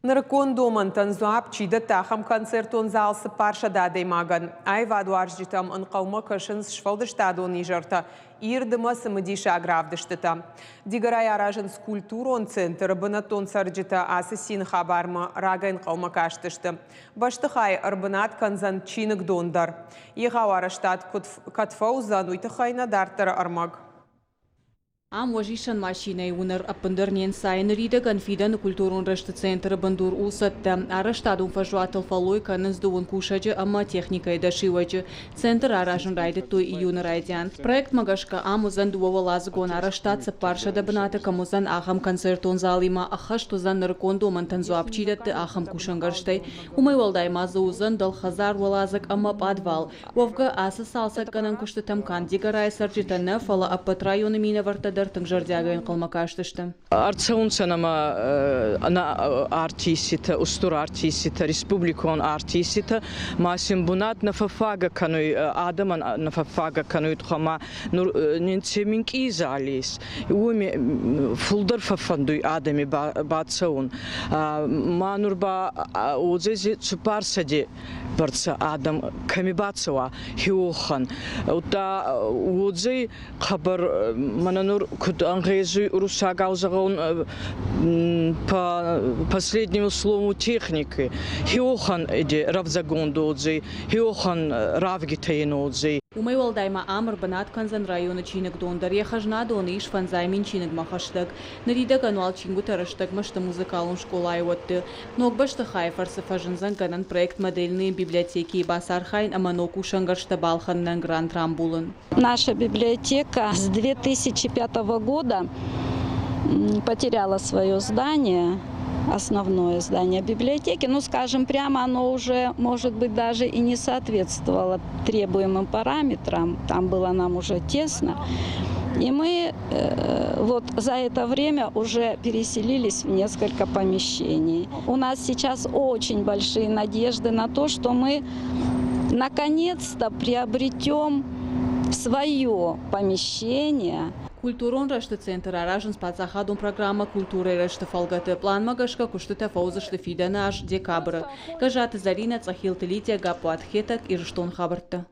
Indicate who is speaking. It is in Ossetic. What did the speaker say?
Speaker 1: Нырыккон домӕнтӕн дзуапп чи дӕтты, ахӕм концертон зал 400 адӕймагӕн. Аивадуарзджытӕм ӕнхъӕлмӕ кӕсынц сфӕлдыстадон изӕртӕ, ирд ӕмӕ цымыдисаг равдыстытӕ. Дигорайы аразынц культурон центр. Бынӕттон цӕрджытӕ ацы цины хабармӕ рагӕй ӕнхъӕлмӕ кастысты. Бӕстыхайы ӕрбынат кӕндзӕн чиныгдон дӕр. Егъау арӕзтад куыд кӕд фӕуыдзӕн, уый тыххӕй нӕ дарддӕры ӕрмӕг.
Speaker 2: Ам уӕзисӕн машинӕйы уынӕр ӕппындӕр не нцайы. Ныридӕгӕн фидӕны культурон рӕзты центры бындур у цӕттӕ. Арӕзтадон фӕзуатыл фӕллой кӕнынц дыууын кусӕджы ӕмӕ техникӕйы дӕсиуӕджы. Центр аразын райдыдтой июны райдиан. Проектмӕ гӕсгӕ ам уыдзӕн дыууӕуӕладзыгон арӕзтад 400 бынаты кӕм уыдзӕн, ахӕм концертон залимӕ ӕххӕст уыдзӕн нырыккон домӕнтӕн дзуапп чи дӕтты, ахӕм кусӕнгӕрзтӕй. Уымӕй уӕлдай ма дзы уыдзӕн дӕлхӕдзар уӕладзыг ӕмӕ пъадвал. Уӕвгӕ, ацы цалцӕггӕнӕн куыстытӕм канд Дигорайы цӕрджытӕ нӕ, фӕлӕ ӕппӕт районы минӕвӕрттӕ дӕр тынг зӕрдиагӕй ӕнхъӕлмӕ кастысты.
Speaker 3: Ӕрцӕунцӕ нӕмӕ нӕ артиститӕ, устур артиститӕ, республикон артиститӕ, ма син бунат нӕ фӕффагӕ кӕнуй, адӕмӕн нӕ фӕффагӕ кӕнуй, ма нур нин ци минкъий зал ес, уоми фулдӕр фӕффӕндуй адӕми бацӕун. Ма нур ба уодзӕй цуппарсӕди бӕрцӕ адӕм кӕми бацӕуа хеуохӕн. Удта уодзӕй хъӕбӕр мӕнӕ нур куд ӕнгъезуй уруссагау зӕгъун по последнему слову техники. Хеуохӕн иде рӕвдзӕгонд уодзӕй, хеуохӕн равгитӕ ин уодзӕй.
Speaker 2: Уымӕй уӕлдай ма ам ӕрбынат кӕндзӕн районы чиныгдон дӕр. Йӕ хӕзнадоны ис 5000 чиныгмӕ хӕстӕг. Ныридӕгӕн уал чингуытӕ рӕстӕгмӕ сты музыкалон скъолайы уӕтты. Ног бӕстыхайы фӕрцы фӕзындзӕн гӕнӕн проект «Модельные библиотеки» бацархайын ӕмӕ ног кусӕнгӕрзтӕ балхӕнынӕн грант рамбулын.
Speaker 4: Наша библиотека с 2005 года потеряла свое здание, основное здание библиотеки. Ну, скажем прямо, оно уже, может быть, даже и не соответствовало требуемым параметрам. Там было нам уже тесно. И мы вот за это время уже переселились в несколько помещений. У нас сейчас очень большие надежды на то, что мы наконец-то приобретем свое помещение.
Speaker 2: Культурон рӕзты центр аразынц паддзахадон программӕ «Культурӕйы рӕзты» фӕлгӕты. Планмӕ гӕсгӕ куыстытӕ фӕуыдзысты фидӕны аз декабры. Гӕззаты Зӕринӕ, Цъӕхилты Лидия, Гаппуат Хетӕг, Ирыстон хабӕрттӕ.